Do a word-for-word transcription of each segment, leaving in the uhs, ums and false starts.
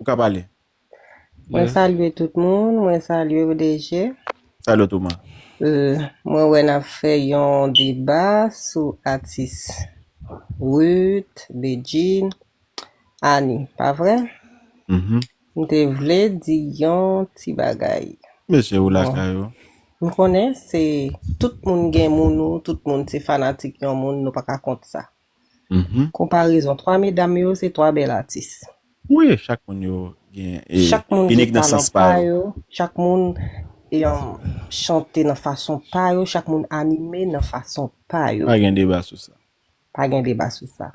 Ou ka pale. Mwen salye tout moun, mwen salye O D G. Salye tou, man. Euh, mwen wè n ap fè yon deba sou atis Ruth, Bedjine, Annie, pa vre? Mhm. M te vle di yon ti bagay. Mesye ou lakay ou. M konnen se tout moun gen moun ou, tout moun se fanatik yon moun, nou pa ka kont sa. Mhm. Konparezon, twa medam yo se twa bèl atis. Wi, chak moun yo gen e, Chak moun gen inik nan talan sans pa pa yo. Yo, chak moun e, um, chante nan fason pa yo, chak moun anime nan fason pa yo. Pa gen deba sou sa. Pa gen deba sou sa.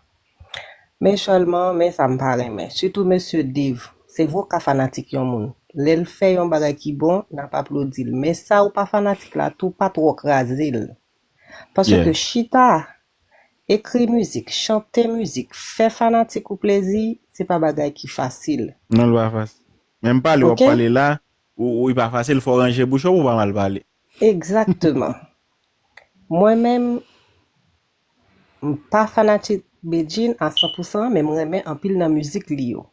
Men sèlman, men sa m pa renmen. Sitou mesye Dave, se vre w ka fanatik yon moun. Lè l fè yon bagay ki bon, n ap aplodi l. Men sa ou pa fanatik la tou, pa twò kraze l. Paske Yeah. Chita, ekri mizik, chante mizik, fè fanatik ou plezi, se pa bagay ki fasil. Non, l pa fasil. Menm pale w ap Ok? Pale la, ou, ou, li pa fasil, fò w ranje bouch ou pou w pa mal pale. Egzakteman. Mwen menm, m pa fanatik Bedjine a san pou san, men m renmen anpil nan mizik li yo.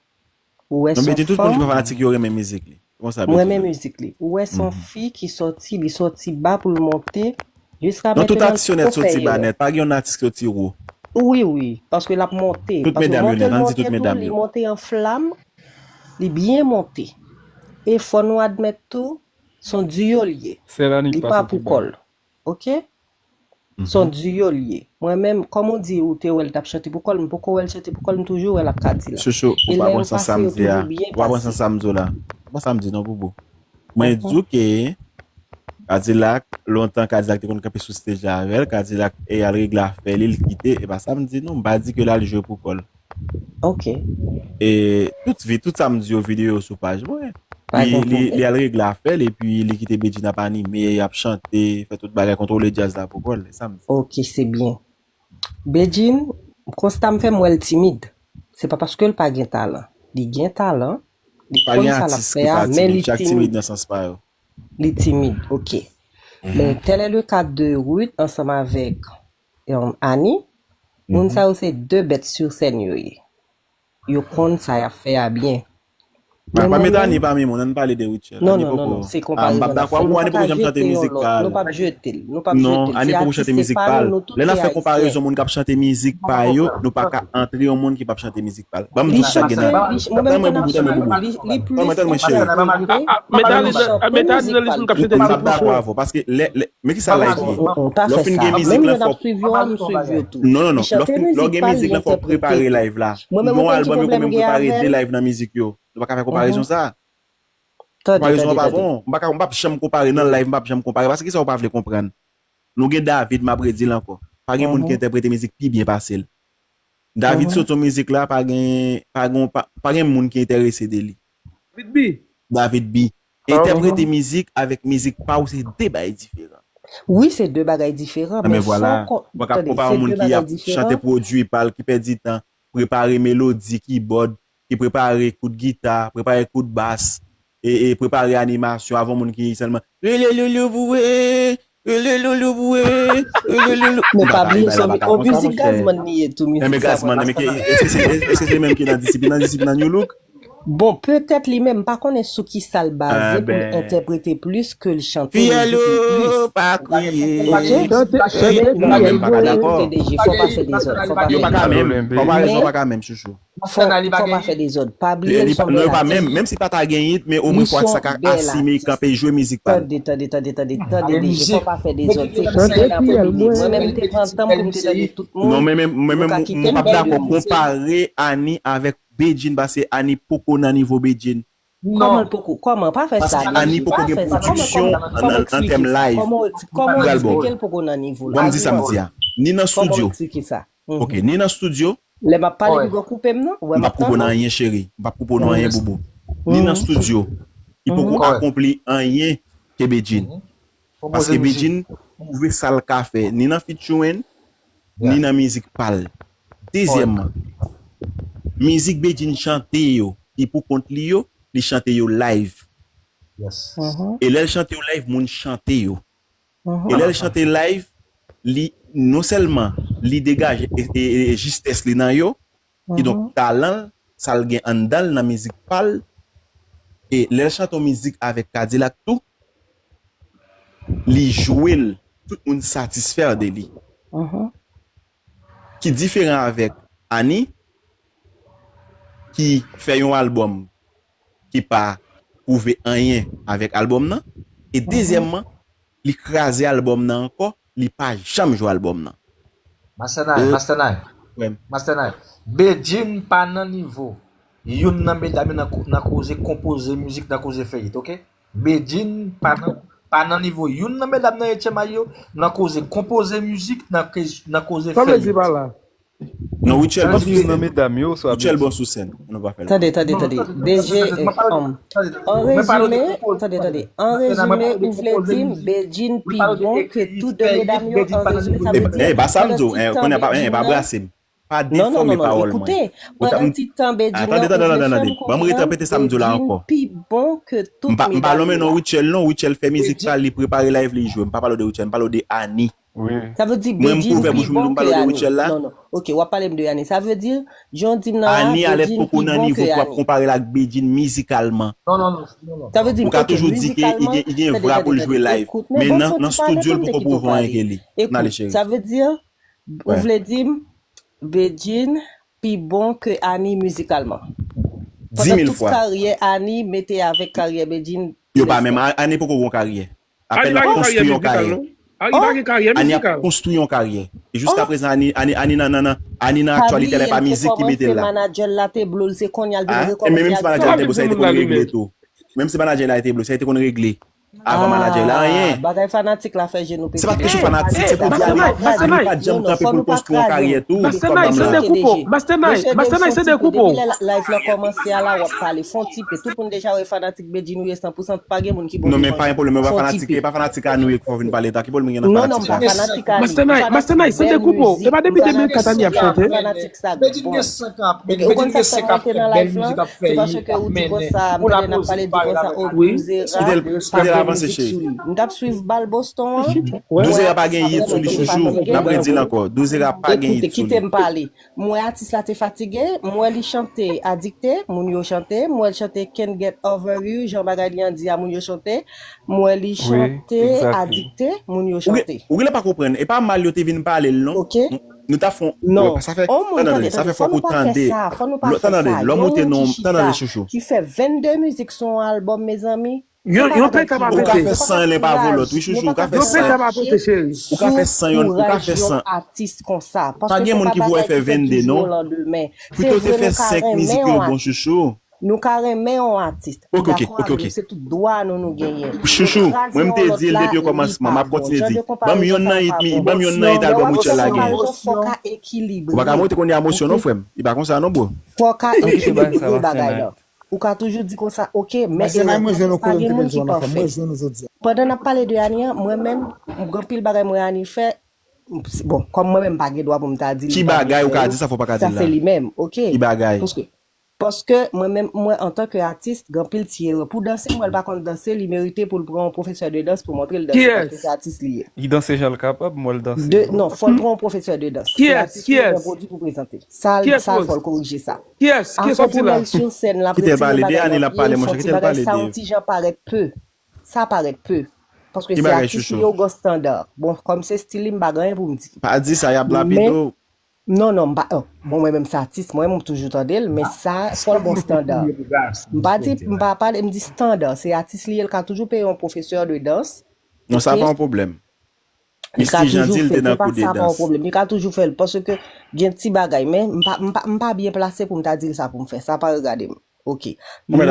Ou wè Non, son Bedjine, tout moun ki pa fanm, fanatik yo renmen mizik li. Konsa, m renmen Bedjine. Mizik li. Ou wè son Mhm. Fi ki sòti, li sòti ba pou l monte, jiska Non, tout mentnan l atis yo nèt poko fè soti ba erè. Nèt, pa gen yon atis ki soti wo. Wi, wi, paske l ap monte. Tout Paske medam yo monte nèt, l ann di monte tout tou, medam li yo. Monte an flam, li byen monte. E fò nou admèt tou, son duo l ye. Sèl Annie Li ki pa pa soti pou ba. Kòl. Ok? Son duo l ye. Mwen menm, kòm ou di ou te wè l t ap chante pou Kòl, m poko wè l chante pou Kòl, m toujou wè l ak Kadilak. Chouchou, ou E pa lè pran yo sans pase, sa m yo di a. toujou byen Ou pa pran sans pase. Sa m di w la. Ou pa sa m di non, Boubou. Mwen Mhm. di w ke Kadilak, lontan Kadilak te konn kanpe sou stage la avè l, Kadilak e al regle afè li, l kite, e pa sa m di non, m pa di ke l al jwe pou Kòl. Ok. E tout vi, tout sa m di yo videyo sou paj mwen. Pa Li, gen li, li pwoblèm. Al regle afè l, epi li kite Bedjine ap anime, ap chante, fè tout bagay, kontwole djaz la pou Kòl, e sa m di. Ok, se byen. Bedjine, konsta m fè m wè l timid. Se pa paske l pa gen talan. Li gen talan, li Pa konn gen sa l ap atis fè ki a, pa men timid, li chak timid timid. Nan sans pa yo. Li timid, ok. Men tel est le cas de Ruth ansanm avèk, um, Annie. Moun sa yo se de bèt sur sèn yo ye. Yo konn sa y ap fè a byen. Pa, Men pa mwen met menm, Annie pami moun, ann pale de Rutshelle. non, Annie non, non, poko. non, se Ah, m p ap konparezon n ap dakò fè. avè Nou w, pa Annie poko ka janm chante jete yon mizik lòt, pa l. nou p ap jete l, nou p ap jete Non, l. Annie Se poko chante atis, se mizik pa pa nou, l. nou tout Lè n ap se fè konparezon ayisyen. Moun k ap chante mizik pa yo, nou pa ka antre yon moun ki p ap chante mizik pa l. Ban m Li di w sa gen chante, nan. li, mwen menm Tann mwen, mwen n ap Boubou, tann mwen, swiv, Boubou. li, li Tann mwen, plis tann mwen, cheri. atis ke Met Annie, chante met Annie mizik nan lis pa moun k ap l. chante M p ap mizik pou dakò li. avè w, paske lè, lè, men ki sa live ye? Mm, mm, pa Lè w fè fin sa. Gen mizik Menm lan, lè n fò ap swiv yo a, m swiv yo tou. Non, non, Li non. Lè w chante fin, lè w mizik gen pa l, mizik li lan, fò w prepare entèprete. Live la. Mwen menm, Yon mwen konn ki albòm, yo pwoblèm konn m gen prepare avè de l. Live nan mizik yo. Nou pa ka fè konparezon sa. Tande, Konparezon tande, an pa tande. Bon. M pa ka, m p ap janm konpare nan live, m p ap janm konpare. Paske kisa ou pa vle konprann? Nou gen David, m ap redi l ankò. Pa gen moun ki entèprete mizik pi byen pase l. David sot yon mizik la, pa gen, pa gen, pa, pa gen moun ki enterese de li. David B. David B. Entèprete mizik avèk mizik pa w se de bagay diferan. Wi, se de bagay diferan, Nan men men fò vwala, kon, w pa ka tande, konpare se yon moun de ki bagay ap chante diferan. Pwodui pa l, ki pèdi tan, prepare melodi, kibòd, ki prepare kout gita, prepare kout bas, e, e prepare animasyon avè yon moun ki sèlman rele loulou bouwe, rele loulou bouwe, rele loulou. Men pa bliye Bagay la son pa ka o konsa, mizik monchè. Gazman li ye tou, Enben mizik sa. Gazman, enben ki, eske se, eske se li menm ki nan disip, nan disip nan New Look? Bon, petèt li menm pa konnen sou ki sa l baze pou l entèprete plis ke l chante mizik li plis. Pa kriye. Ok? Bagay m pa ka dakò. T D G, fò pa fè dezòd, fò pa fè Yo pa ka dezòd. menm, konparezon Men- pa ka menm, chouchou. Fò, fò pa fè dezòd. Pa bliye l son bèl Non, yo pa atis. Menm, menm si pa ta gen hit, men omwen fò sa ka asime kanpe jwe mizik pa l. Tande, tande, tande, tande, tande, T D G, fò pa fè dezòd. Se kisa n ap regle. Mwen menm, m te pran tan pou m te tande tout moun. Non, men menm, men menm, mwen p ap dakò konpare Annie avèk Bedjine, paske Annie poko nan nivo Bedjine. Kòman l poko? Kòman? Pa fè sa. Paske Annie poko gen pwodiksyon an, an, an tèm live. Kòman w eksplike l poko nan nivo l? Bon, m di sa m di a. Ni nan studio. Ok, ni nan studio. Lè m ap pale, piga w koupe m non. Ou wè m ap koupe w nan anyen, cheri. M p ap koupe w nan anyen, boubou. Ni nan studio. Li poko akonpli anyen ke Bedjine. Paske Bedjine pwouve sa l ka fè, ni nan featuring, ni nan mizik pa l. Dezyèmman, mizik Bedjine chante yo, li pou kont li yo, li chante yo live. E lè l chante yo live, moun chante yo. E lè l chante live, li, non sèlman li degaje e, e, e, jistès li nan yo, kidonk talan l, sa l gen anndan l nan mizik pa l, e lè l chante yon mizik avèk Kadilak tou, li jwe l, tout moun satisfè de li. Ki diferan avèk Annie, ki fè yon albòm ki pa pwouve anyen avèk albòm nan, e dezyèmman, li kraze albòm nan ankò, li pa janm jwe albòm nan. Master Nine, Master Nine, Master Nine. Bedjine pa nan nivo youn nan medam yo nan, nan koze konpoze mizik, nan koze fè it, oke? Bedjine pa nan, pa nan nivo youn nan medam nan H M I yo, nan koze konpoze mizik, nan, nan koze fè it. Non, Rutshelle bon sou sèn. Nan medam yo, swa Rutshelle bon sou sèn. Nou pa fè l. Tande, tande, tande. D J, an rezime, tande, tande. An rezime, ou vle di m Bedjine pi bon ke tout de medam yo? An rezime, sa vle di E pa sa m di w, konnen pa, e pa brase m. Pa defòme pawòl mwen. Pandan ti tan Bedjine nan koze fè m konprann Bedjine pi bon ke tout medam yo. M pa lonmen non Rutshelle non, Rutshelle fè mizik pa l, li prepare live li jwe. M pa pale w de Rutshelle, m pale w de Annie. Sa vle di Bedjine pi bon ke Annie. Non, non. Ok, w ap pale m de Annie. Sa vle di, jan w di m nan la, Annie alèt poko nan nivo pou w ap konpare l ak Bedjine mizikalman. Sa vle di, ou ka toujou di ke li gen vwa pou l jwe live, men nan, nan studio l poko pwouve anyen ke li. N ale cheri. Sa vle di, ou vle di m Bedjine pi bon ke Annie mizikalman? Pandan tout karyè Annie mete avèk karyè Bedjine. Yo pa menm, Annie poko gon karyè. Apèn l ap konstwi yon karyè. Annie ap konstwi yon karyè. E jiska prezan Annie, Annie, Annie nan, nan, nan, Annie nan aktyalite la, e pa mizik ki mete l la. Manadjè l la te blo l, se kounye a l vin rekonmanse. Menm si manadjè la te blo, sa te konn regle tou. Menm si manadjè la te blo, sa te konn regle. Avan manadjè la, anyen. Bagay fanatik la fè je nou pete. Se pa kesyon fanatik, se pou di Annie pa janm kanpe pou l konstwi yon karyè tou. Master Nine, se dekoupe w. Master Nine, Master Nine, se dekoupe w. Live la kòmanse a la, w ap pale, fon ti pe. Tout moun deja wè fanatik Bedjine ou ye san pou san, pa gen moun ki bon. Non, men pa gen pwoblèm, men pa fanatik, e pa fanatik a nou ye ki fè w vin pale ta, ki pwoblèm gen nan fanatik sa? Master Nine, Master Nine, se dekoupe w. E pa depi de mil kat Annie ap chante. Bedjine gen senk an, Bedjine gen senk an, bèl mizik ap fè, ap mennen. Pou la poze pale la. Kite l, kite l avanse, cheri. M t ap swiv bal Boston an. Douzera pa gen hit sou li, chouchou. N ap redi l ankò. Douzera pa gen hit sou li. M wè atis la te fatige, m wè li chante Adikte, moun yo chante, m wè l chante Can't Get Over You, jan bagay li an di a, moun yo chante, m wè li chante Adikte, moun yo chante. Ou genlè pa konprann, e pa mal yo te vin pale l non. Nou ta fon, sa fè, tande, sa fè fòk ou tande. Tande, lè w moute non, tande chouchou. Ki fè vennde mizik sou yon albòm, mezanmi. Yon peta pa pete. Ou ka fè san lè pa vo lòt, wi chouchou, ou ka fè san. Ou ka fè san yon, ou ka fè san. Pa gen moun ki voye fè vennde non. Pito te fè senk mizik yo bon chouchou. Nou ka renmen yon atis. Ok, ok, ok, ok. Se tout dwa nou nou genyen. Chouchou, mwen m te di l depi okòmansman, m ap kontinye di. Ban m yonn nan hit, ban m yonn nan hit albòm Rutshelle la genyen. Ou pa ka moute kounye a emosyon non frè m. Li pa konsa non bro. Fò w ka ekilibre bagay la. Ou ka toujou di konsa, ok, men pa gen moun ki pafè. Pandan n ap pale de Annie an, mwen menm, m gen anpil bagay m wè Annie fè, bon, kòm mwen menm m pa gen dwa pou m ta di li. Ki bagay ou ka di sa fò w pa ka di l la? Sa se li menm, ok. Ki bagay? Paske, paske mwen menm, mwen antanke atis, gen anpil ti erè. Pou danse, m wè l pa konn danse, li merite pou l pran yon pwofesè de dans pou montre l danse, paske se atis li ye. Li danse jan l kapab, m wè l danse. Non, fò l pran yon pwofesè de dans. Se atis li gen pwodui pou prezante. Sa l, sa l fò l korije sa. Kiyès? Kiyès sòti la? Kite l pale de Annie l ap pale monchè, kite l pale de. Sa yon ti jan parèt pe. Sa parèt pe. Paske se atis li yo gen standa. Bon, kòm se stil li, m pa gen anyen pou m di. Pa di sa, y ap lapide w. Non, non, m pa, bon, mwen menm se atis mwen, m toujou tande l, men sa, fò l gen standa. M pa di, m pa pale, m di standa. Se atis li ye, l ka toujou peye yon pwofesè de dans. Non, sa pa yon pwoblèm. Misty Jean di l te nan kou de dans. Li ka toujou fè l, paske gen ti bagay, men m pa, m pa, m pa byen plase pou m ta di l sa pou m fè. Sa pa regade m. Ok. Men,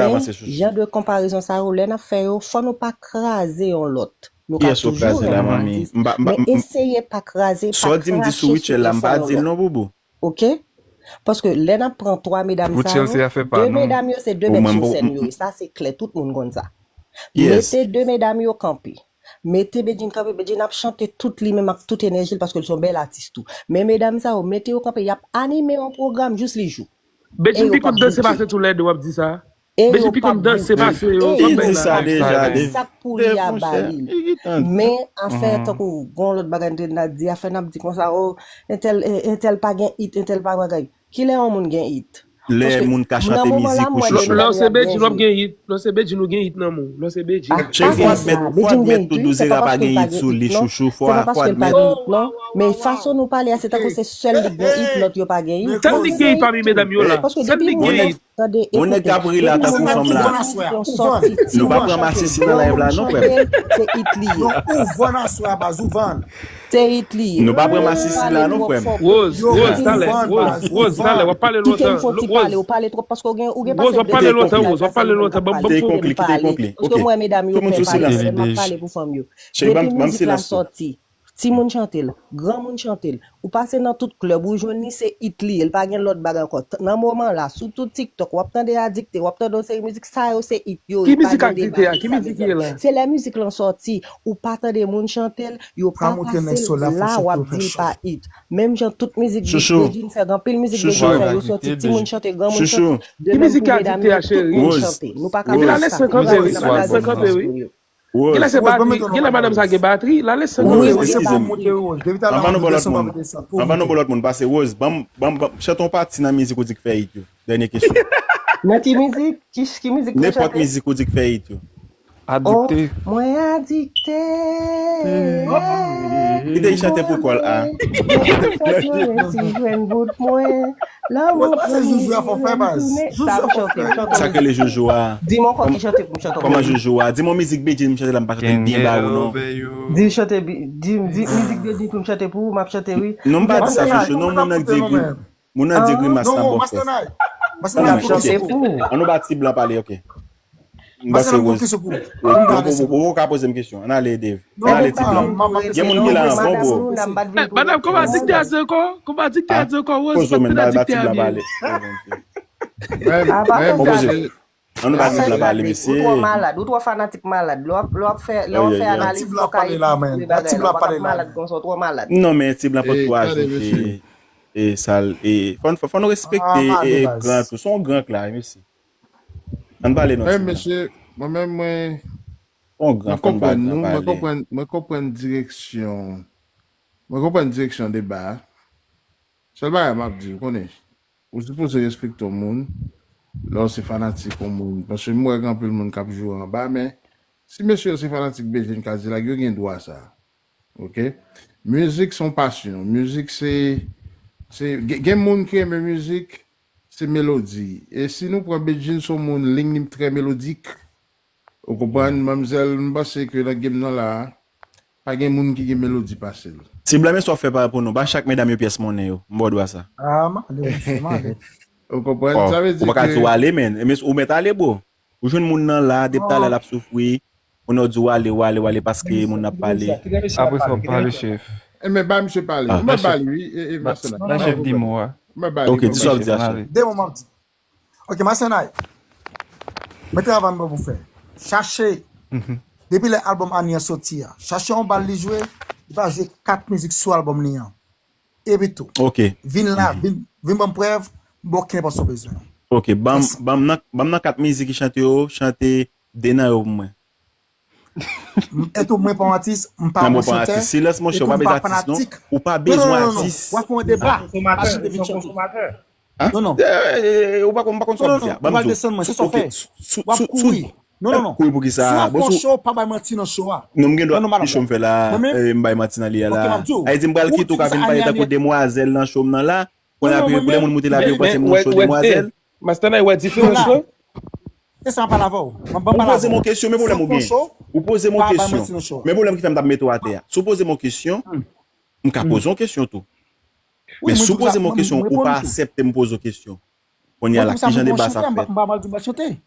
jan de konparezon sa yo, lè n ap fè yo, fò nou pa kraze yon lòt. Nou ka toujou renmen atis, men eseye pa kraze, pa krache sou kè sa yon lòt. Ok? Paske lè n ap pran twa medam sa yo, de medam yo se de mèt sou sèn yo ye. Sa se klè, tout moun konn sa. Mete de medam yo kanpe. Mete Bedjine kanpe, Bedjine ap chante tout li menm ak tout enèji l paske l se yon bèl atis tou. Men medam sa yo, mete yo kanpe, y ap anime yon pwogram jis li jou. Bedjine pi konn danse pase tou lède w ap di sa. Bedjine pi konn danse pase yo. Li di sa deja. Sa k pou li a ba li. Men afè tankou gon lòt bagay n te n a di, afè n ap di konsa, o, entèl, entèl pa gen it, entèl pa bagay. Kilè yon moun gen it? Lè moun ka chante mizik ou chouchou. Lè w se Bedjine, w ap gen hit. Lè w se Bedjine, ou gen hit nan men w. Lè w se Bedjine. Cheri, fò admèt, fò admèt tou Douzera pa gen hit sou li, chouchou. Fò, fò admèt. Men fason nou pale a, se tankou se sèl li gen hit, lòt yo pa gen hit. Sèl li gen hit pami medam yo la. Sèl li gen hit. Yon nèg k ap ri la tankou fanm la. Nou pa pran masisi nan live la non, frè m. Se hit li ye. Non, ou vann aswè a, baz, ou vann. Se hit li ye. Nou pa pran masisi la non, frè m. Rose, Rose, talè, Rose, Rose, talè, w ap pale lontan. Kite m fon ti pale, ou pale twòp paske ou gen, ou gen pase de tan. Rose, w ap pale lontan, Rose, w ap pale lontan. Ban m fè yon pale. Paske m wè medam yo pè pale, m ap pale pou fanm yo. Depi mizik la sòti, timoun chante l, granmoun chante l. Ou pase nan tout klèb, ou jwenn li se hit li ye, l pa gen lòt bagay ankò. Nan moman la, sou tout TikTok, w ap tande Adikte, w ap tande yon seri mizik, sa yo se hit yo ye, pa gen deba de sa, mesye. Se lè mizik lan sòti, ou pa tande moun chante l, yo pa pase l, la w ap di l pa hit. Menm jan tout mizik Bedjine fè, gen anpil mizik Bedjine fè, yo sòti, timoun chante, granmoun chante, de menm pou medam yo, tout moun chante. Nou pa ka fè sa. Rose, Rose, Rose. Genlè se batri, genlè madanm sa gen batri, l ale san kanpe wi. Eskize m. Anvan nou ba lòt moun, anvan nou ba lòt moun pase, Rose, ban m, ban m, ban m, chante yon pati nan mizik ou di k fè hit yo. Dènye kesyon. Nan ki mizik? Ki, ki mizik mwen chante? Nenpòt mizik ou di k fè hit yo. Adikte. Oh, mwen adikte. Kite l chante pou kò l a. Mwen fèk yo resi jwenn bout mwen. Lanmou pran li tounen, sa m chante, m chante. Sa k rele joujou a? Di m yon kò ki chante pou m chante. Kòman joujou a? Di m yon mizik Bedjine m chante la, m pa chante l byen ba ou non. Di chante, di, di mizik Bedjine pou m chante pou ou, m ap chante wi. Non, m pa di sa, chouchou. Non, moun nan di gri-, moun nan di grimas nan bò fè. Ann nou ba Ti Blan pale, ok. M pase Rose. Ou, ou, ou, ou ka poze m kesyon. Ann ale, Dave. Ann ale, Ti Blan. Gen moun ki la avan, bro. Madanm, kòman Adikte a di ankò? Kòman Adikte a di ankò, Rose? Poze w, men, ba, ba Ti Blan pale. Ann nou ba Ti Blan pale, mesye. Ou twò malad, ou twò fanatik malad. Lè w ap, lè w ap fè, lè w ap fè analiz, fò w ka ekilibre bagay la. Ou pa ka malad konsa, ou twò malad. Non, men Ti Blan pot twò ajoute. E sa l, e fò, fò, fò nou respekte, e gran tou. Se yon gran k la, mesye. Ann pale non, Ti Blan. Mesye, mwen menm, mwen, mwen konprann nou, mwen konprann, mwen konprann direksyon, mwen konprann direksyon deba a. Sèl bagay m ap di, ou konnen, ou sipoze respekte yon moun, lè w se fanatik yon moun. Paske m wè gen anpil moun k ap joure anba, men si mesye yo se fanatik Bedjine Cadillac, yo gen dwa sa. Ok? Mizik se yon pasyon. Mizik se, se, gen, gen moun ki renmen mizik, se melodi. E si nou pran Bedjine, se yon moun, liy li trè melodik. Ou konprann, manmzèl, m panse ke nan game nan la a, pa gen moun ki gen melodi pase l. Ti Blan, men sa w fè pa pou nou. Ba chak medam yo pyès monnen yo. M ba w dwa sa. Ah, m ale, m ale. Ou konprann? Sa vle di ke ou pa ka di w ale, men. Ou mèt ale, bro. Ou jwenn moun nan la, depi talè l ap soufri. Moun nan di w ale, w ale, w ale, paske moun nan ap pale. Apre sa, w ap pale, chèf. Enben, ba misye pale. M ap ba li, wi. E, e, Marcela. Ba chèf di mo a. M ap ba li. Ok, di sa w ap di a, chèf. De mo m ap di. Ok, Masenay. Mete travay mwen pou fè. Chache. Depi lè albòm Ani an soti a. Chache yon bal li jwe. Li pa jwe kat mizik sou albòm li an. Epi tou. Ok. Vin la, vin, vin ban m prèv. M ba w kenn pòs ou bezwen. Ok, ban m, ban m nan, ban m nan kat mizik li chante yo, chante de nan yo pou mwen. Etou mwen pa yon atis, m pa yon chantè. Silans, monchè, ou pa bezwen atis, non. Ou pa bezwen atis. W ap fè yon deba. Atis de vin chante. Non, non. Ou pa konn, ou pa konn sa w ap di a. Ban m di w. Ok, sou, sou, sou, sou, w ap kouri. Non, non, non. Kouri pou ki sa? Si w ap fè yon show, pa bay manti nan show a. Non, m gen dwa pi show m fè la, m bay manti nan li a la. Ayiti, m pral kite w ka vin pale tankou demwazèl nan show m nan la. Kounye a pou lè moun moute lavi yo panse m nan show demwazèl. Master Nine, wè diferans lan? Se sa m pale avè w. Ou poze m yon kesyon, men pwoblèm ou gen. Ou poze m yon kesyon. Men pwoblèm ki fè m t ap mete w atè a. Si w poze m yon kesyon, m ka poze w yon kesyon tou. Men si w poze m yon kesyon, ou pa aksepte m poze w kesyon. Kounye a la, ki jan deba sa ap fèt?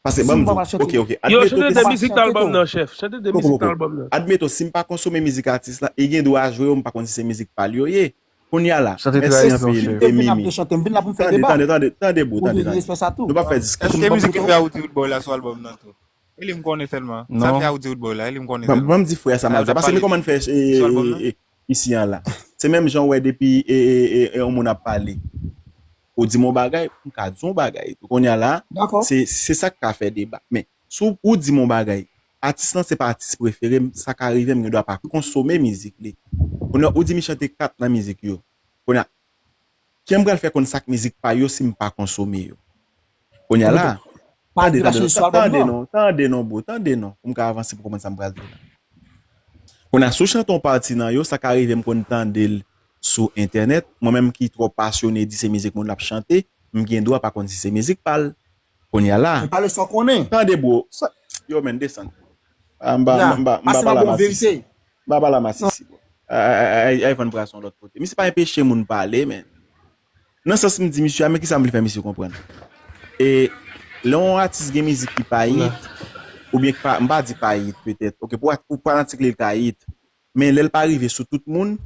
Paske ban m di w, ok, ok. Yo, chante de mizik nan albòm nan, chèf. Chante de mizik nan albòm nan. Admeton, si m pa konsome mizik atis la, e gen dwa jwe yo, m pa konn si se mizik pa l yo ye. Kounye a la, mèsi anpil, e Mimi. Tande, tande, tande, tande, bro, tande, tande. Nou pa fè diskisyon. Èske mizik ki fè Audi Road Boy la sou albòm nan tou? E li m konnen sèlman. Sa fè Audi Road Boy la, e li m konnen sèlman. Ban m di frè sa m ap di a, paske li kòmann fè, e, e, e, isi an la. Se menm jan w wè depi, e, e, e, e, yon moun ap pale. Ou di m yon bagay, m ka di w yon bagay tou. Kounye a la, se, se sa k ka fè deba. Men, si w, ou di m yon bagay, atis lan se pa atis prefere m, sa ka rive m gen dwa pa konsome mizik li. Kounye a, ou di m li chante kat nan mizik yo. Kounye a, Kijan m pral fè konn sa k mizik pa yo si m pa konsome yo? Kounye a la, tande, tande non, tande non, bro, tande non, pou m ka avanse pou konprann sa m pral di la. Kounye a, si w chante yon pati nan yo, sa ka rive m konn tande l sou entènèt. Mwen menm ki twò pasyone di se mizik moun l ap chante, m gen dwa pa konn si se mizik pa l. Kounye a la, tande, bro. Yo, men, desann. M pa pale a masisi. M pa pale a masisi, bro. Ay, ay, ay, ay, vann bras yon lòt kote. Misye pa enpeche moun pale, men. Nan sans m di misye a, men kisa m vle fè misye konprann. E lè yon atis gen mizik ki pa hit, oubyen ki pa, m pa di pa hit, petèt. Ok, pou, pou fanatik li, li ka hit. Men lè l pa rive sou tout moun,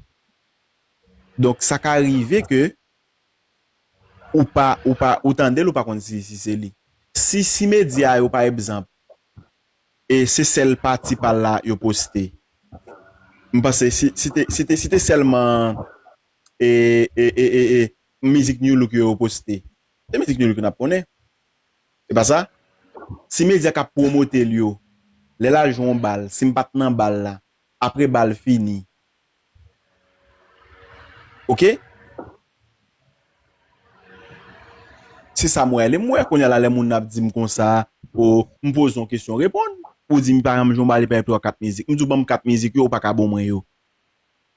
donk sa ka rive ke ou pa, ou pa, ou tande l, ou pa konn si, si se li. Si, si medya yo, pa egzanp, e se sèl pati pa l la yo poste. M panse si, si te, si te, si te sèlman e, e, e, e, e, mizik New Look yo, yo poste. Se mizik New Look yo n ap konnen. Se pa sa? Si medya k ap pwomote l yo, lè l al jwe yon bal, si m pa t nan bal la, apre bal fini. Ok? Se sa m wè. Lè m wè kounye a la, lè moun ap di m konsa, o, m poze yon kesyon, reponn. Ou di m pa janm jwe yon bal, li pa gen twa kat mizik. M di w ban m kat mizik yo, ou pa ka ban mwen yo.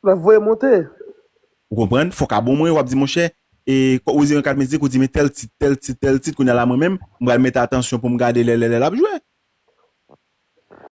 L ap voye monte. Ou konprann? Fòk a ban mwen yo, w ap di, monchè, e, ou di yon kat mizik, ou di, men tèl tit, tèl tit, tèl tit, kounye a la, mwen menm, m pral mete atansyon pou m gade lè, lè, lè l ap jwe.